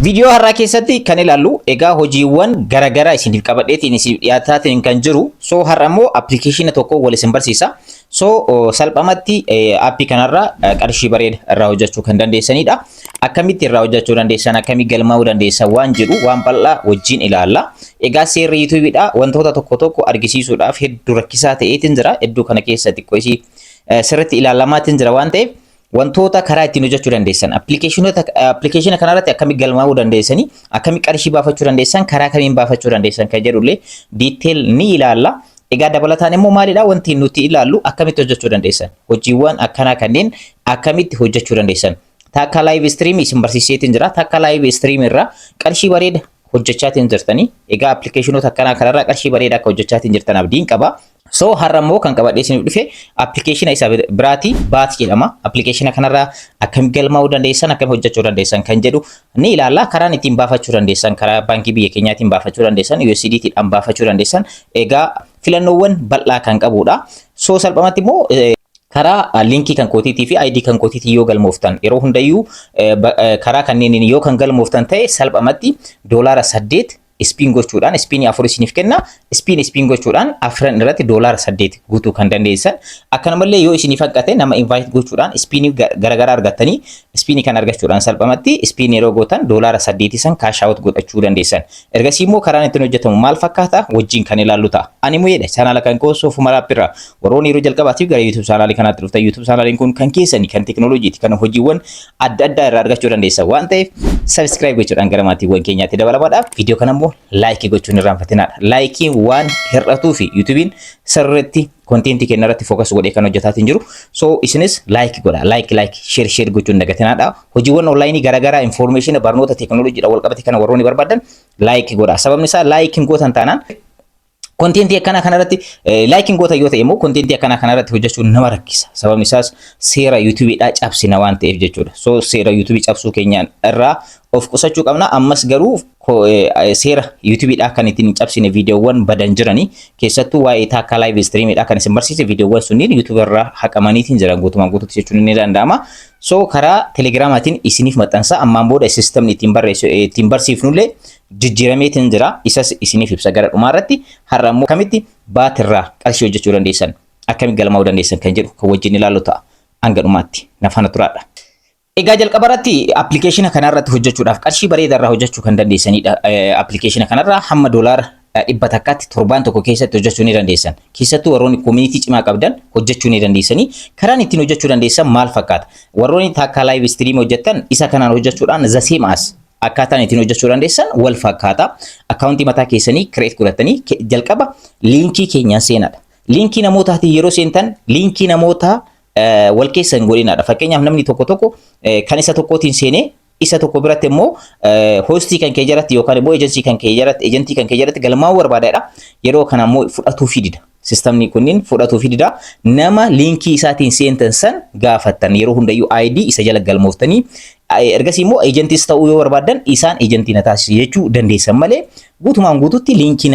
Viidiyoo har'aa keessatti kan ilaallu egaa hojiiwwan garaagaraa isiniif qabadheetiin isiniif dhiyaataatiin kan jiru. So har'a immoo appilikeeshina tokko wal isin barsiisa. So salphamatti aappii kanarraa qarshii bareeda irraa hojjechuu kan dandeessanidha. Akkamitti irraa hojjechuu dandeessan, akkamitti galmaa'uu dandeessan waan jedhu waan bal'aa wajjin ilaalla. Egaa seerri YouTubeidha, wantoota tokko tokko argisiisuudhaaf hedduu rakkisaa ta'eetiin jira. Hedduu kana keessa xiqqoo isii sirriitti ilaalamaatiin jira waan ta'eef, wantoota karaa ittiin hojjechuu dandeessan, appilikeeshinoota appilikeeshina kanarratti akkamitti galmaa'uu dandeessanii, akkamitti qarshii baafachuu dandeessan, karaa kamiin baafachuu dandeessan kan jedhullee detail ni ilaalla. Egaa dabalataan immoo maalidha wanti nuti ilaallu? Akkamitti hojjechuu dandeessan, hojiiwwan akkanaa kanneen akkamitti hojjechuu dandeessan. Takka live stream isin barsiiseetiin jira. Takka live stream irraa qarshii bareeda hojjechaatiin jirtanii. Egaa appilikeeshinoota akkanaa kanarraa qarshii bareeda akka hojjechaatiin jirtan abdiin qaba. So har'a immoo kan qabadhee isiniif dhufe appilikeeshina isa biraati, BAT jedhama. Appilikeeshina kanarraa akkam galmaa'uu dandeessan, akkam hojjechuu dandeessan kan jedhu ni ilaalla. Karaan ittiin baafachuu dandeessan, karaa baankii biyya keenyaatiin baafachuu dandeessan, USDT dhaan baafachuu dandeessan. Egaa filannoowwan bal'aa kan qabudha. So salphumatti immoo karaa linkii kan kootiitii fi ID kan kootiitii yoo galmooftan, yeroo hundayyuu karaa kanneen yoo kan galmooftan ta'e, salphumatti $8 spin gochuudhaan, spinii afur isiniif kenna, spin gochuudhaan afran irratti $8 guutuu kan dandeessan. Akkanumallee yoo isiniif hanqate, nama invite gochuudhaan spinii garaagaraa argattanii, spinii kan argachuudhaan salphumatti spin yeroo gootan $8 san cash out godhachuu dandeessan. Ergasii immoo karaan ittiin hojjetamu maal fakkaata wajjin kan ilaallu ta'a. Ani muyeedha, chaanaala kan koo Soofuma Raappirraa. Warroonni yeroo jalqabaatiif gara YouTube chaanaalii kanaatti dhuftan, YouTube chaanaaliin kun kan keessanii, kan teekinooloojiiti, kan hojiiwwan adda addaa irraa argachuu dandeessan waan ta'eef, subscribe gochuudhaan gara maatiiwwan keenyaatti dabalamaadha. Viidiyoo kana immoo like gochuun irraanfatinaadha. Likeiin waan hir'atuu fi YouTubeiin sirriitti contentii keenya irratti focus godhee kan hojjetaatiin jiru. So isinis like godha. Like, like, share, share gochuun dagatinaadha. Hojiiwwan onlineii garaagaraa, information, barnoota teekinooloojiidhaan wal qabate kana warroonni barbaadan like godha. Sababni isaa likeiin gootan taanaan, contentii akkanaa kanarratti likeiin goota yoo ta'e immoo, contentii akkanaa kanarratti hojjechuun nama rakkisa. Sababni isaas seera YouTubeiidhaa cabsina waan ta'eef jechuudha. So seera YouTubeii cabsuu keenyaan irraa of qusachuu qabna. Ammas garuu seera YouTubeiidhaa kan ittiin cabsine viidiyoowwan badan jiranii, keessattuu waa'ee taakkaa live streamiidhaa kan isin barsiise, viidiyoowwan sunniin YouTube irraa haqamaniitiin jiran guutumaan guutuutti jechuun ni danda'ama. So karaa Telegramaatiin isiniif maxxansa. Ammaan booda systemni ittiin barreessu ittiin barsiifnullee jijjiirameetiin jira. Isas isiniif ibsa gara dhumaarratti. Har'a immoo akkamitti BATirraa qarshii hojjechuu dandeessan, akkamitti galmaa'uu dandeessan kan jedhu kan wajjin ilaallu ta'a. Hanga dhumaatti na faana turaadha. Egaa jalqaba irratti appilikeeshina kanarratti hojjechuudhaaf qarshii bareedaa irraa hojjechuu kan dandeessanidha. Appilikeeshina kanarraa hamma $100tti torbaan tokko keessatti hojjechuu ni dandeessan. Keessattuu warroonni community cimaa qabdan hojjechuu ni dandeessanii. Karaan ittiin hojjechuu dandeessan maal fakkaata? Warroonni takka live stream hojjettan isa kanaan hojjechuudhaan the same as akkaataan ittiin hojjechuu dandeessan wal fakkaata. Akkaawuntii mataa keessanii create godhatanii jalqaba linkii keenyaan seenadha. Linkii namootaatiin yeroo seentan, linkii namootaa wal keessa hin godhinaadha. Fakkeenyaaf, namni tokko tokko kan isa tokkootiin seenee isa tokko biratti immoo hostii kan kee jalatti yookaan immoo eejensii kan kee jalatti, eejentii kan kee jalatti galmaa'uu barbaadaadha. Yeroo kana immoo fudhatuu fi dida. Systemni kunniin fudhatuu fi dida. Nama linkii isaatiin seentan san gaafattan, yeroo hundayyuu ID isa jala galmooftanii, ergasii immoo eejentiis ta'uu yoo barbaaddan isaan eejentii na taasisi jechuu dandeessan malee, guutumaan guututti linkii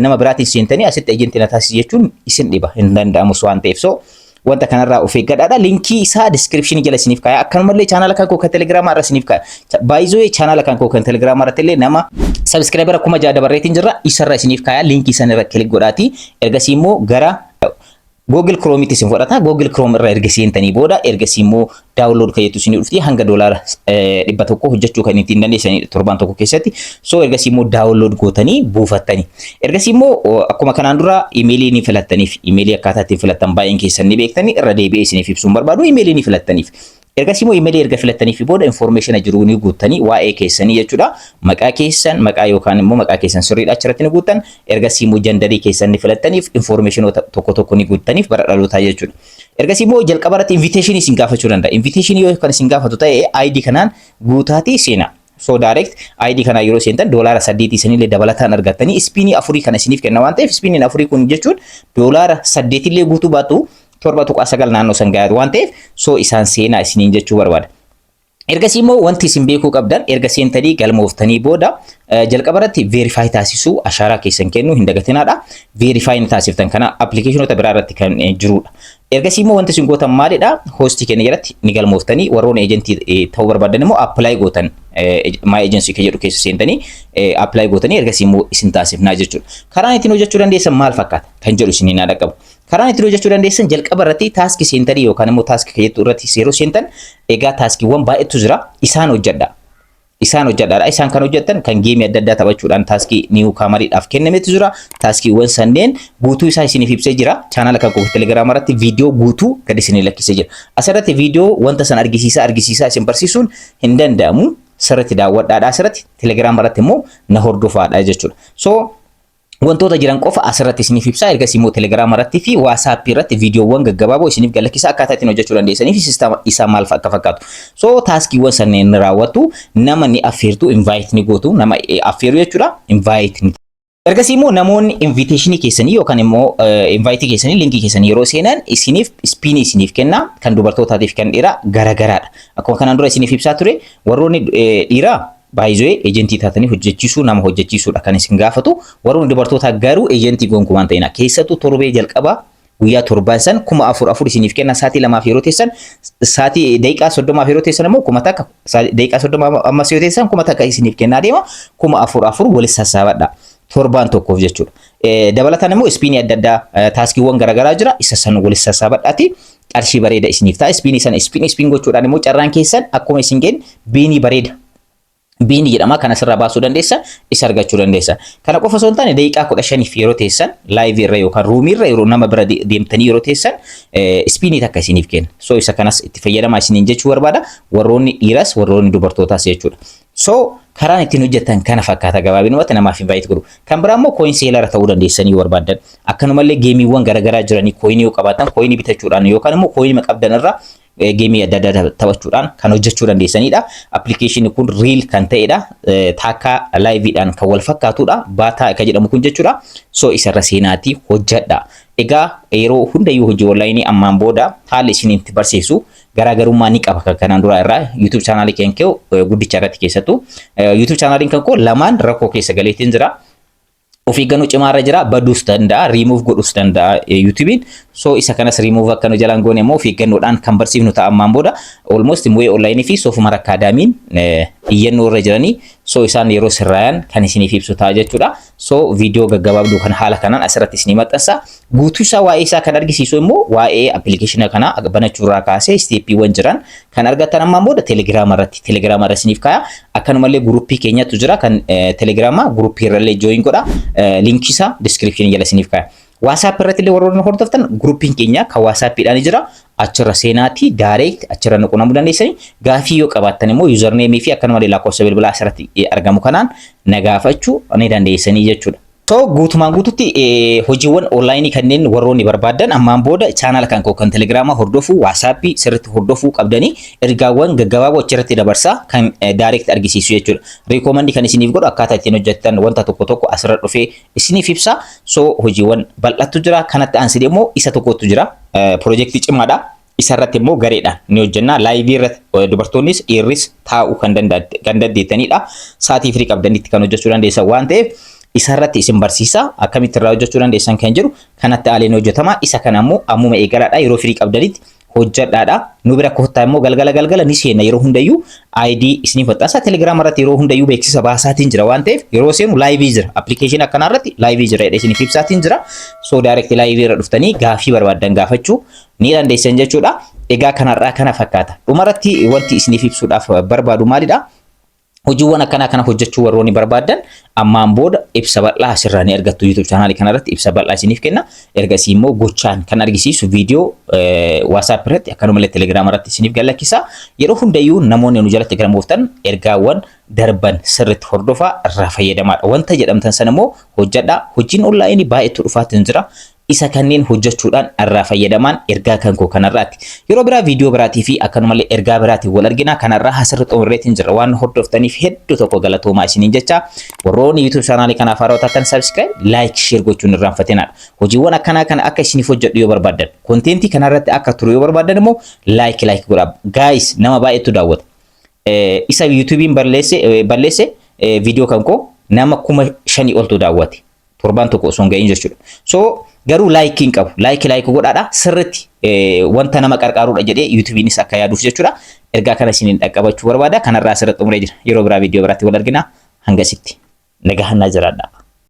nama biraatiin seentanii asitti eejentii na taasisi jechuun isin dhiba, hin danda'amus waan ta'eef. So wanta kanarraa of eeggadhaadha. Linkii isaa descriptionii jala isiniif kaaya. Akkanumallee chaanaala kan koo kan Telegramaa irra isiniif kaaya. Baay'izoo chaanaala kan koo kan Telegramaa irratti illee nama subscribera 6000 dabarreetiin jirra. Isarra isiniif kaaya. Linkii san irra click godhaati. Ergasii immoo gara Google Chrome'itti isin fudhata. Google Chrome irra erga seentanii booda, ergasii immoo download kan jettu isinii dhufti, hanga $100 hojjechuu kan ittiin dandeessanidha torbaan tokko keessatti. So ergasii immoo download gootanii buufattanii. Ergasii immoo akkuma kanaan dura imeelii ni filattaniif. Imeelii akkaataa ittiin filattan baay'een keessan ni beektanii, irra deebi'ee isiniif ibsuun barbaadu, imeelii ni filattaniif. Ergasii immoo imeelii erga filattaniif booda informationa jiru ni guuttanii, waa'ee keessanii jechuudha. Maqaa keessan, maqaa yookaan immoo maqaa keessan sirriidha achirratti ni guuttan. Ergasii immoo genderii keessan ni filattaniif, informationoota tokko tokko ni guuttaniif, bara dhalootaa jechuudha. Ergasii immoo jalqaba irratti invitationii isin gaafachuu danda'a. Invitationii yoo kan isin gaafatu ta'e, ID kanaan guutaatii seenaa. So direct ID kanaa yeroo seentan $8 isinillee dabalataan argattanii, spinii afurii kana isiniif kenna waan ta'eef, spiniin afurii kun jechuun $8illee guutuu baatu 7.9 naannoo san gahaatu waan ta'eef, so isaan seenaa isiniin jechuu barbaada. Ergasii immoo wanti isin beekuu qabdan, erga seentanii galmooftanii booda, jalqaba irratti verify taasisuu, ashaaraa keessan kennuu hin dagatinaadha. Verify ni taasiftan, kana appilikeeshinoota biraa irratti kan jirudha. Ergasii immoo wanti isin gootan maalidha? Hostii keenya jalatti ni galmooftanii, warroonni agentii ta'uu barbaadan immoo apply gootan, my agency kan jedhu keessa seentanii apply gootanii ergasii immoo isin taasifnaa jechuudha. Karaan ittiin hojjechuu dandeessan maal fakkaata kan jedhu isin hin dhaqqabu. Karaan ittiin hojjechuu dandeessan jalqaba irratti taskii seentanii yookaan immoo taskii kan jettu irratti yeroo seentan, egaa taskiiwwan baay'eetu jira, isaan hojjedha. Isaan hojjedhaadha. Isaan kan hojjetan kan gameii adda addaa taphachuudhaan taskii newcomeriidhaaf kennametu jira. Taskiiwwan sanneen guutuu isaa isiniif ibsee jira. Chaanala kan koo Telegiraama irratti viidiyoo guutuu gadi isinii lakkisee jira. Asirratti viidiyoo wanta san argisiisaa argisiisaa isin barsiisuun hin danda'amu. Sirriitti daawwadhaadha, asirratti Telegiraama irratti immoo na hordofaadha jechuudha. So wantoota jiran qofa asirratti isiniif ibsaa. Ergasii immoo Telegiraama irratti fi WhatsAppii irratti viidiyoowwan gaggabaaboo isiniif galakkisa, akkaataa ittiin hojjechuu dandeessanii fi systema isaa maal akka fakkaatu. So taskiiwwan sanneen ni raawwattu, nama ni affeertu, invite ni gootu, nama affeeru jechuudha, invite ni. Ergasii immoo namoonni invitationii keessanii yookaan immoo inviteii keessanii, linkii keessanii yeroo seenan isiniif spinii isiniif kenna, kan dubartootaatiif kan dhiiraa garagaraadha. Akkuma kanaan dura isiniif ibsaa ture, warroonni dhiiraa baay'ee agentii taatanii hojjechiisuu, nama hojjechiisuudha kan isin gaafatu. Warroonni dubartootaa garuu agentii gonkumaan ta'ina. Keessattuu torbee jalqabaa guyyaa 7 san 4000 isiniif kenna. Sa'aatii 2f yeroo teessan, sa'aatii daqiiqaa 30f yeroo teessan immoo 1000, daqiiqaa 30 ammas yoo teessan 1000 isiniif kennaa deema. 4000 afur walis sassaabadha. Torbaan tokkoof jechuudha. Dabalataan immoo spinii adda addaa, taskiiwwan garaagaraa jira, isa san walis sassaabadhaati. Qarshii bareeda isiniif ta'a. Spinii sana spin spin gochuudhaan immoo carraan keessan akkuma isin geenye beanii bareeda. Beanii jedhama, kan asirraa baasuu dandeessa, isa argachuu dandeessa. Kana qofa osoo hin taane, daqiiqaa 15f yeroo teessan liveii irra yookaan roomii irra, yeroo nama bira deemtanii yeroo teessan spinii takka isiniif kenna. So isa kanas itti fayyadamaa isiniin jechuu barbaada. Warroonni dhiiras warroonni dubartootaas jechuudha. So karaan ittiin hojjetan kana fakkaata gabaabinumatti namaaf invite godhu. Kan biraa immoo coin sellera ta'uu dandeessanii yoo barbaaddan. Akkanumallee gameiiwwan garaagaraa jiranii, coinii yoo qabaatan coinii bitachuudhaan yookaan immoo coinii qabdan irraa gameii adda addaa taphachuudhaan kan hojjechuu dandeessanidha. Appilikeeshinii kun real kan ta'edha. Taakkaa liveiidhaan kan wal fakkaatudha. Baataa kan jedhamu kun jechuudha. So isarra seenaatii hojjedha. Egaa yeroo hundayyuu hojii onlineii ammaan booda haalli isin itti barsiisu garaagarummaa ni qaba kan kanaan dura irraa YouTube channelii kan kee guddicha irratti. Keessattuu YouTube channeliin kan koo lamaan rakkoo keessa galeetiin jira. Of eeggannoo cimaarra jira, baduus danda'a, riimuuf godhuus danda'a YouTubeiin. So isa kanas riimuuf akka nu jalaan goone immoo of eeggannoodhaan kan barsiifnu ta'a ammaan booda. Almost Mu'ee Onlineii fi Soofumar Academyn iyyannoo irra jiranii, so isaan yeroo sirraayan kan isiniif ibsu ta'a jechuudha. So viidiyoo gaggabaabduu kan haala kanaan asirratti isinii maxxansa. Guutuu isaa, waa'ee isaa kan argisiisu immoo, waa'ee appilikeeshina kanaa banachuurraa kaasee stepiiwwan jiran kan argattan ammaan booda Telegiraama irratti, Telegiraama irra isiniif kaaya. Akkanumallee groupii keenyatu jira kan Telegiraama, groupii irrallee join godha. Linkii isaa descriptionii jala isiniif kaaya. WhatsApp irratti illee warroonni hordoftan groupiin keenya kan WhatsAppiidhaan jira. Achirra seenaatii direct achirra nu qunnamuu dandeessanii, gaafii yoo qabaattan immoo usernameii fi akkanumallee lakkoofsa bilbilaa asirratti argamu kanaan na gaafachuu ni dandeessanii jechuudha. So guutumaan guututti hojiiwwan onlineii kanneen warroonni barbaadan ammaan booda chaanala kan koo kan Telegiraamaa hordofuu, WhatsAppii sirriitti hordofuu qabdanii, ergaawwan gaggabaaboo achirratti dabarsaa kan direct argisiisu jechuudha. Recommendii kan isiniif godhu, akkaataa ittiin hojjettan wanta tokko tokko asirra dhufee isiniif ibsa. So hojiiwwan bal'attu jira. Kanatti aansee immoo isa tokkotu jira. Piroojeektii cimaadha. Isarratti immoo gareedhaan ni hojjenna. Liveii irratti dubartoonnis dhiirris taa'uu kan dandeettanidha. Sa'aatii firii qabdanitti kan hojjechuu dandeessan waan ta'eef, isarratti isin barsiisa, akkamitti irraa hojjechuu dandeessan kan jedhu kanatti aaleen hojjetama. Isa kana immoo ammuma eegalaadha, yeroo firii qabdanitti hojjedhaadha. Nu bira kottaa immoo, galgala galgala ni seenna yeroo hundayyuu, ID isiniif maxxansa. Telegiraama irratti yeroo hundayyuu beeksisa baasaatiin jira waan ta'eef, yeroo seenu liveii jira. Appilikeeshinii akkanaa irratti liveii jira jedhee isiniif ibsaatiin jira. So direct liveii irra dhuftanii gaafii barbaaddan gaafachuu ni dandeessan jechuudha. Egaa kanarraa kana fakkaata. Dhumarratti wanti isiniif ibsuudhaaf barbaadu maalidha? Hojiiwwan akkanaa kana hojjechuu warroonni barbaadan ammaan booda ibsa bal'aa asirraa ni argattu. YouTube channelii kanarratti ibsa bal'aa isiniif kenna. Ergasii immoo gochaan kan argisiisu viidiyoo WhatsApp irratti akkanumallee Telegram irratti isiniif galakkisa. Yeroo hundayyuu namoonni nu jalatti galmooftan ergaawwan darban sirriitti hordofaa, irraa fayyadamaadha. Wanta jedhamtan sana immoo hojjedhaa. Hojiin onlineii baay'eetu dhufaatiin jira. Isa kanneen hojjechuudhaan irraa fayyadamaan ergaa kan koo kanarraati. Yeroo biraa viidiyoo biraatii fi akkanumallee ergaa biraatiin wal argina. Kanarraa asirra xumurreetiin jira. Waan hordoftaniif hedduu tokko galatoomaa isiniin jecha, warroonni YouTube channelii kanaaf haarawaa taatan subscribe, like, share gochuun irraanfatinaadha. Hojiiwwan akkanaa kana akka isiniif hojjedhu yoo barbaaddan, contentii kanarratti akka turu yoo barbaaddan immoo like like godhaa. Guys, nama baay'eetu daawwata. Isa YouTubeiin balleesse viidiyoo kan koo nama 5,000 oltu daawwate. Torbaan tokko osoo hin ga'iin jechuudha. So garuu like hin qabu. Like like godhaadha, sirritti wanta nama qarqaaruudha jedhee YouTubeiinis akka yaaduuf jechuudha. Ergaa kana isiniin dhaqqabachuu barbaada. Kanarraa asirratti xumuree jira. Yeroo biraa viidiyoo biraatti wal argina. Hangasitti. Nagahan naa jiraadha.